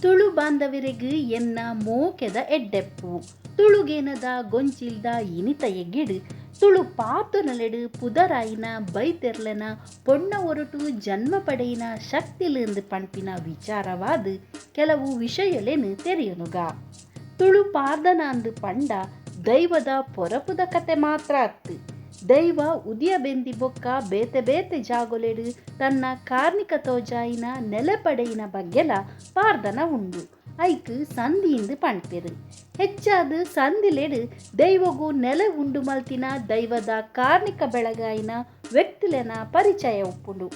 ತುಳು ಬಾಂಧವರೆಗ್ ಎನ್ನ ಮೋಕೆದ ಎಡ್ಡೆಪ್ಪು. ತುಳುಗೇನದ ಗೊಂಚಿಲ್ದ ಇನಿತ ಎಗ್ಗೆಡ್ ತುಳು ಪಾತೊನಲೆಡ್ ಪುದರಾಯಿನ ಬೈದೆರ್ಲೆನ ಪೊಣ್ಣ ಒರುಟು ಜನ್ಮ ಪಡೆಯಿನ ಶಕ್ತಿಲುಂದ್ ಪನ್ಪಿನ ವಿಚಾರವಾದ್ ಕೆಲವು ವಿಷಯೊಲೆನ್ ತೆರಿಯೊನುಗ. ತುಳು ಪಾರ್ದನಾಂದ್ ಪಂಡ ದೈವದ ಪೊರಪುದ ಕತೆ ಮಾತ್ರ ಅತ್ತ್. ದೈವ ಉದಿಯ ಬೆಂದಿ ಬೊಕ್ಕ ಬೇತೆ ಬೇತೆ ಜಾಗೊಲೆಡ್ ತನ್ನ ಕಾರ್ನಿಕ ತೋಜಾಯಿನ ನೆಲೆ ಪಡೆಯಿನ ಬಗ್ಗೆಲ ಪಾರ್ದನ ಉಂಡು. ಐಕ್ ಸಂದಿಂದ್ ಪಣ್ಪೆರ್. ಹೆಚ್ಚಾದ್ ಸಂದಿಲೆಡ್ ದೈವೊಗು ನೆಲೆ ಉಂಡು ಮಲ್ತಿನ ದೈವದ ಕಾರ್ನಿಕ ಬೆಳಗಾಯಿನ ವ್ಯಕ್ತಿಲೆನ ಪರಿಚಯ ಉಪ್ಪುಂಡು.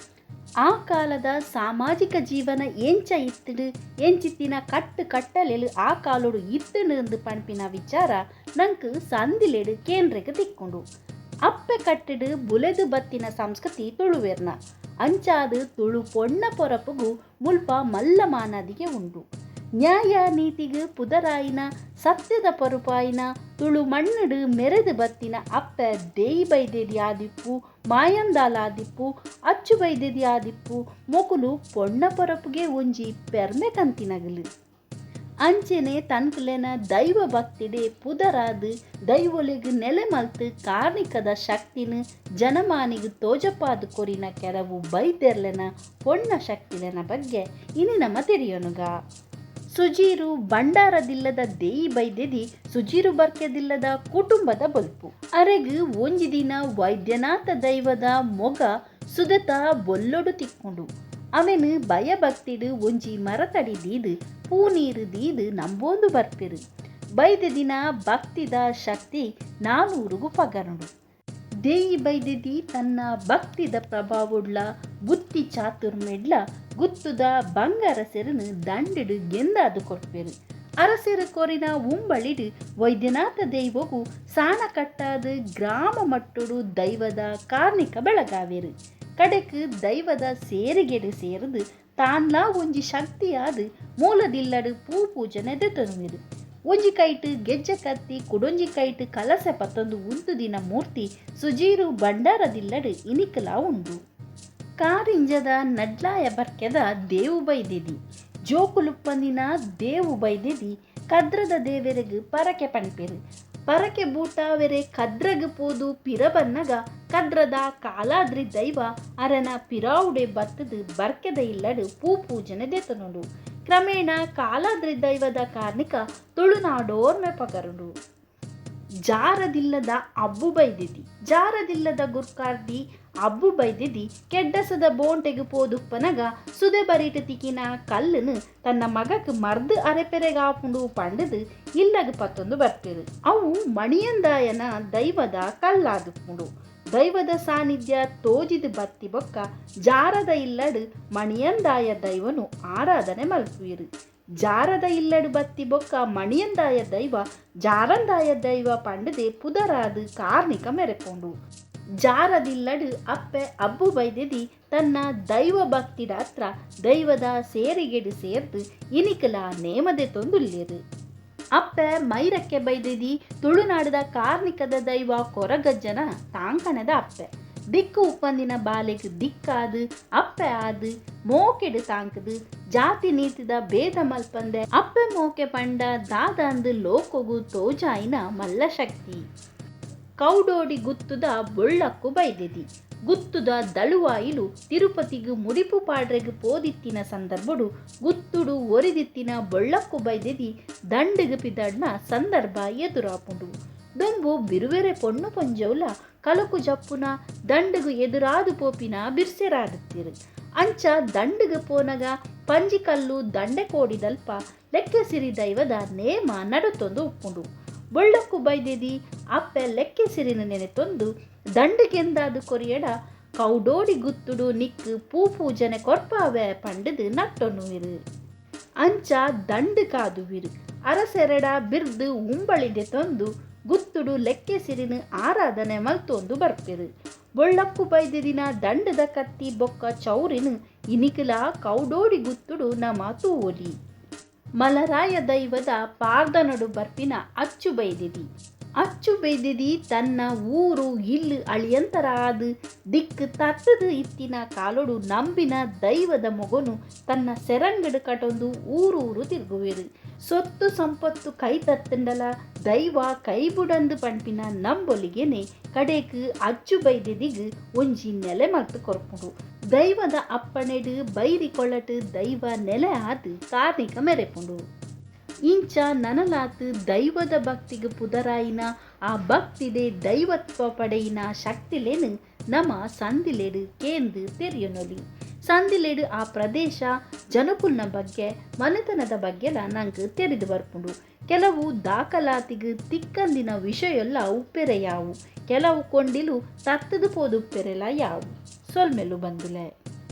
ಆ ಕಾಲದ ಸಾಮಾಜಿಕ ಜೀವನ ಎಂಚ ಇತ್ತ್ಂಡ್, ಎಂಚಿತ್ತಿನ ಕಟ್ಟ್ ಕಟ್ಟಲೆಲು ಆ ಕಾಲೊಡು ಇತ್ತ್ಂಡ್ ಪನ್ಪಿನ ವಿಚಾರ ನಂಕ್ ಸಂದಿಲೆಡ್ ಕೇನ್ರೆಗ್ ತಿಕ್ಕುಂಡು. ಅಪ್ಪೆ ಕಟ್ಟ್ಡ್ ಬುಲೆದ್ ಬತ್ತಿನ ಸಂಸ್ಕೃತಿ ತುಳುವೆರ್ನ. ಅಂಚಾದ್ ತುಳು ಪೊಣ್ಣ ಪೊರಪುಗು ಮುಲ್ಪ ಮಲ್ಲ ಮಾನಾದಿಗೆ ಉಂಡು. ನ್ಯಾಯ ನೀತಿಗ್ ಪುದರಾಯಿನ ಸತ್ಯದ ಪೊರುಪಾಯಿನ ತುಳು ಮಣ್ಣ್ ಡ್ ಮೆರೆದ್ ಬತ್ತಿನ ಅಪ್ಪೆ ದೇಯಿ ಬೈದೆದಿ ಆದಿಪ್ಪು, ಮಾಯಂದಾಲ್ ಆದಿಪ್ಪು, ಅಚ್ಚು ಬೈದೆದಿ ಆದಿಪ್ಪು ಮೊಕುಲು ಪೊಣ್ಣ ಪೊರಪುಗೇ ಒಂಜಿ ಪೆರ್ಮೆ ಕಂತಿನಗಲು. ಅಂಚೆನೆ ತನ್ಕುಲೆನ ದೈವ ಭಕ್ತಿಡೇ ಪುದರಾದ್ ದೈವೊಲೆಗ್ ನೆಲೆ ಮಲ್ತ್ ಕಾರ್ನಿಕದ ಶಕ್ತಿನ್ ಜನಮಾನಿಗ್ ತೋಜಪಾದ್ ಕೊರಿನ ಕೆಲವು ಬೈದೆರ್ಲೆನ ಪೊಣ್ಣ ಶಕ್ತಿಲೆನ ಬಗ್ಗೆ ಇನಿ ನಮ ತೆರಿಯೊನುಗ. ಸುಜೀರು ಭಂಡಾರದಿಲ್ಲದ ದೇಯಿ ಬೈದೆದಿ ಸುಜೀರು ಬರ್ಕೆದಿಲ್ಲದ ಕುಟುಂಬದ ಬೊಲ್ಪು. ಅರೆಗ್ ಒಂಜಿ ದಿನ ವೈದ್ಯನಾಥ ದೈವದ ಮೊಗ ಸುದೆತ ಬೊಲ್ಲೊಡು ತಿಕ್ಕುಂಡು. ಅವೆನ್ ಭಯಭಕ್ತಿಡ್ ಒಂಜಿ ಮರತಡಿ ದೀದ್ ಪೂನೀರ್ ದೀದ್ ನಂಬೋಂದು ಬರ್ಪೆರ್. ಬೈದೆದಿನ ಭಕ್ತಿದ ಶಕ್ತಿ ನಾಲೂರುಗು ಪಗರುಂಡು. ದೇಯಿ ಬೈದೆದಿ ತನ್ನ ಭಕ್ತಿದ ಪ್ರಭಾವೊಡ್ಲ ಬುತ್ತಿ ಚಾತುರ್ಮೆಡ್ಲ ಗುತ್ತುದ ಬಂಗರಸೆರೆನ್ ದಂಡ್ ಡ್ ಗೆಂದಾದ್ ಕೊರ್ಪೆರ್. ಅರಸೆರ್ ಕೊರಿನ ಉಂಬಳಿಡ್ ವೈದ್ಯನಾಥ ದೈವೊಗು ಸಾನ ಕಟ್ಟಾದ್ ಗ್ರಾಮ ಮಟ್ಟೊಡು ದೈವದ ಕಾರ್ನಿಕ ಬೆಳಗಾವೆರ್. ಕಡೆಕ್ ದೈವದ ಸೇರಿಗೆಡ್ ಸೇರ್ದ್ ತಾನ್ಲಾ ಒಂಜಿ ಶಕ್ತಿಯಾದ್ ಮೂಲದಿಲ್ಲಡ್ ಪೂ ಪೂಜನೆ ದೆತೊನುವೆರ್. ಒಂಜಿ ಕೈಟ್ ಗೆಜ್ಜೆ ಕತ್ತಿ ಕುಡೊಂಜಿ ಕೈಟ್ ಕಲಸೆ ಪತೊಂದು ಉಂತುದಿನ ಮೂರ್ತಿ ಸುಜೀರು ಭಂಡಾರದಿಲ್ಲಡ್ ಇನಿಕ್ಲಾ ಉಂಡು. ಕಾರಿಂಜದ ನಡ್ಲಾಯ ಬರ್ಕೆದ ದೇವು ಬೈದೆದಿ ಜೋಕುಲುಪ್ಪಂದಿನ ದೇವು ಬೈದೆದಿ ಕದ್ರದ ದೇವೆರೆಗ್ ಪರಕೆ ಪನ್ಪೆರ್. ಪರಕೆ ಬೂಟಾವೆರೆ ಕದ್ರಗ್ ಪೋದು ಪಿರ ಬನ್ನಗ ಕದ್ರದ ಕಾಲಾದ್ರಿ ದೈವ ಅರೆನ ಪಿರಾವುಡೆ ಬತ್ತ್ ದ್ ಬರ್ಕೆದ ಇಲ್ಲಡ್ ಪೂ ಪೂಜನೆ ದೆತೊನುಂಡು. ಕ್ರಮೇಣ ಕಾಲಾದ್ರಿ ದೈವದ ಕಾರ್ನಿಕ ತುಳುನಾಡೋರ್ಮೆ ಪಗರುಂಡು. ಜಾರದಿಲ್ಲದ ಅಬ್ಬು ಬೈದೆದಿ ಜಾರದಿಲ್ಲದ ಗುರ್ಕಾರ್ದಿ ಅಬ್ಬು ಬೈದೆದಿ ಕೆಡ್ಡಸದ ಬೋಂಟೆಗ್ ಪೋದುಪ್ಪನಗ ಸುದೆ ಬರಿಟ್ ತಿಕಿನ ಕಲ್ಲ್ ನ್ ತನ್ನ ಮಗಕ್ ಮರ್ದ್ ಅರೆಪೆರೆಗಾಪುಂಡು ಪಂಡುದ್ ಇಲ್ಲಗ್ ಪತ್ತೊಂದು ಬರ್ಪೆರ್. ಅವು ಮಣಿಯಂದಾಯನ ದೈವದ ಕಲ್ಲಾದುಪ್ಪುಂಡು. ದೈವದ ಸಾನಿಧ್ಯ ತೋಜಿದ್ ಬತ್ತಿ ಬೊಕ್ಕ ಜಾರದ ಇಲ್ಲಡ್ ಮಣಿಯಂದಾಯ ದೈವೊನು ಆರಾಧನೆ ಮಲ್ಪುವೆರ್. ಜಾರದ ಇಲ್ಲಡ್ ಬತ್ತಿ ಬೊಕ್ಕ ಮಣಿಯಂದಾಯ ದೈವ ಜಾರಂದಾಯ ದೈವ ಪಂಡ್ದೇ ಪುದರಾದ್ ಕಾರ್ನಿಕ ಮೆರೆಪುಂಡು. ಜಾರದಿಲ್ಲಡ್ ಅಪ್ಪೆ ಅಬ್ಬು ಬೈದೆದಿ ತನ್ನ ದೈವ ಭಕ್ತಿಡಾತ್ರ ದೈವದ ಸೇರಿಗೆಡ್ ಸೇರ್ದ್ ಇನಿಕ್ಲಾ ನೇಮ ದೆತೊಂದುಲ್ಲೆರ್. ಅಪ್ಪೆ ಮೈರಕ್ಕೆ ಬೈದೆದಿ ತುಳುನಾಡ್ದ ಕಾರ್ನಿಕದ ದೈವ ಕೊರಗಜ್ಜನ ತಾಂಕಣೆದ ಅಪ್ಪೆ. ದಿಕ್ಕು ಉಪ್ಪಂದಿನ ಬಾಲೆಗ್ ದಿಕ್ಕಾದ್ ಅಪ್ಪೆ ಆದ್ ಮೋಕೆಡ್ ತಾಂಕ್ದ್ ಜಾತಿ ನೀತಿದ ಭೇದ ಮಲ್ಪಂದೆ ಅಪ್ಪೆ ಮೋಕೆ ಪಂಡ ದಾದಾಂದ್ ಲೋಕೊಗು ತೋಜಾಯಿನ ಮಲ್ಲ ಶಕ್ತಿ. ಕೌಡೋಡಿ ಗುತ್ತುದ ಬೊಳ್ಳಕ್ಕು ಬೈದೆದಿ ಗುತ್ತುದ ದಳುವಾಯಿಲು ತಿರುಪತಿಗ್ ಮುಡಿಪು ಪಾಡ್ರೆಗ್ ಪೋದಿತ್ತಿನ ಸಂದರ್ಭೊಡು ಗುತ್ತುಡು ಒರಿದಿತ್ತಿನ ಬೊಳ್ಳಕ್ಕು ಬೈದೆದಿ ದಂಡ್ಗ್ ಪಿದಡ್ನ ಸಂದರ್ಭ ಎದುರಾಪುಂಡು. ದುಂಬು ಬಿರುವೆರೆ ಪೊಣ್ಣು ಪೊಂಜೊವುಲ ಕಲೊಕು ಜಪ್ಪುನ, ದಂಡ್ಗ್ ಎದುರಾದ್ ಪೋಪಿನ ಬಿರ್ಸೆರಾದಿತ್ತೆರ್. ಅಂಚ ದಂಡ್ಗ್ ಪೋನಗ ಪಂಜಿಕಲ್ಲು ದಂಡೆಕೋಡಿದಲ್ಪ ಲೆಕ್ಕೆಸಿರಿ ದೈವದ ನೇಮ ನಡತೊಂದು ಉಪ್ಪುಂಡು. ಬೊಳ್ಳಕ್ಕು ಬೈದೆದಿ ಅಪ್ಪೆ ಲೆಕ್ಕೆಸಿರಿನ್ ನೆನೆತೊಂದು ದಂಡ್ ಗೆಂದಾದ್ ಕೊರಿಯಡ ಕೌಡೋಡಿ ಗುತ್ತುಡು ನಿಕ್ಕ್ ಪೂ ಪೂಜನೆ ಕೊರ್ಪಾವೆ ಪಂಡುದ್ ನಟ್ಟೊನುವೆರ್. ಅಂಚ ದಂಡ್ ಕಾದುವೆರ್. ಅರಸೆರೆಡ ಬಿರ್ದ್ ಉಂಬಳಿ ದೆತೊಂದು ಗುತ್ತುಡು ಲೆಕ್ಕೆಸಿರಿನ್ ಆರಾಧನೆ ಮಲ್ತೊಂದು ಬರ್ಪೆರ್. ಬೊಳ್ಳಕ್ಕು ಬೈದೆದಿನ ದಂಡ್ ದ ಕತ್ತಿ ಬೊಕ್ಕ ಚೌರಿನ್ ಇನಿಕ್ಲಾ ಕೌಡೋಡಿ ಗುತ್ತುಡು ನಮ ತೂವೊಲಿ. ಮಲರಾಯ ದೈವದ ಪಾರ್ದನೊಡು ಬರ್ಪಿನ ಅಚ್ಚು ಬೈದೆದಿ. ಅಚ್ಚು ಬೈದೆದಿ ತನ್ನ ಊರು ಇಲ್ಲ್ ಅಳಿಯಂತರ ಆದ್ ದಿಕ್ಕ್ ತತ್ತ್ದ್ ಇತ್ತಿನ ಕಾಲೊಡು ನಂಬಿನ ದೈವದ ಮೊಗೊನು ತನ್ನ ಸೆರಂಗ್ಡ್ ಕಟೊಂದು ಊರೂರು ತಿರ್ಗುವೆರ್. ಸೊತ್ತು ಸಂಪೊತ್ತು ಕೈ ತತ್ತ್ಂಡಲ ದೈವ ಕೈ ಬುಡಂದ್ ಪನ್ಪಿನ ನಂಬೊಲಿಗೆನೆ ಕಡೆಕ್ ಅಚ್ಚು ಬೈದೆದಿಗ್ ಒಂಜಿ ನೆಲೆ ಮಲ್ತ್ ಕೊರ್ಪುಂಡು. ದೈವದ ಅಪ್ಪಣೆಡ್ ಬೈರಿ ಕೊಳಟ್ ದೈವ ನೆಲೆ ಆದ್ ಕಾರ್ನಿಕ ಮೆರೆಪುಂಡು. ಇಂಚ ನನಲಾತ್ ದೈವದ ಭಕ್ತಿಗ್ ಪುದರಾಯಿನ ಆ ಭಕ್ತಿಡೆ ದೈವತ್ವ ಪಡೆಯಿನ ಶಕ್ತಿಲೆನ್ ನಮ ಸಂದಿಲೆಡ್ ಕೇಂದ್ ತೆರಿಯೊನೊಲಿ. ಸಂದಿಲೆಡ್ ಆ ಪ್ರದೇಶ, ಜನಕುಲ್ನ ಬಗ್ಗೆ, ಮನೆತನದ ಬಗ್ಗೆಲ ನಂಕ್ ತೆರಿದ್ ಬರ್ಪುಂಡು. ಕೆಲವು ದಾಖಲಾತಿಗ್ ತಿಕ್ಕಂದಿನ ವಿಷಯೊಲ್ಲ ಉಪ್ಪೆರೆ ಯಾವು. ಕೆಲವು ಕೊಂಡಿಲು ತತ್ತ್ ದ್ ಪೋದುಪ್ಪೆರೆಲ ಯಾವು. ಸೊಲ್ಮೆಲು ಬಂಧುಲೆ.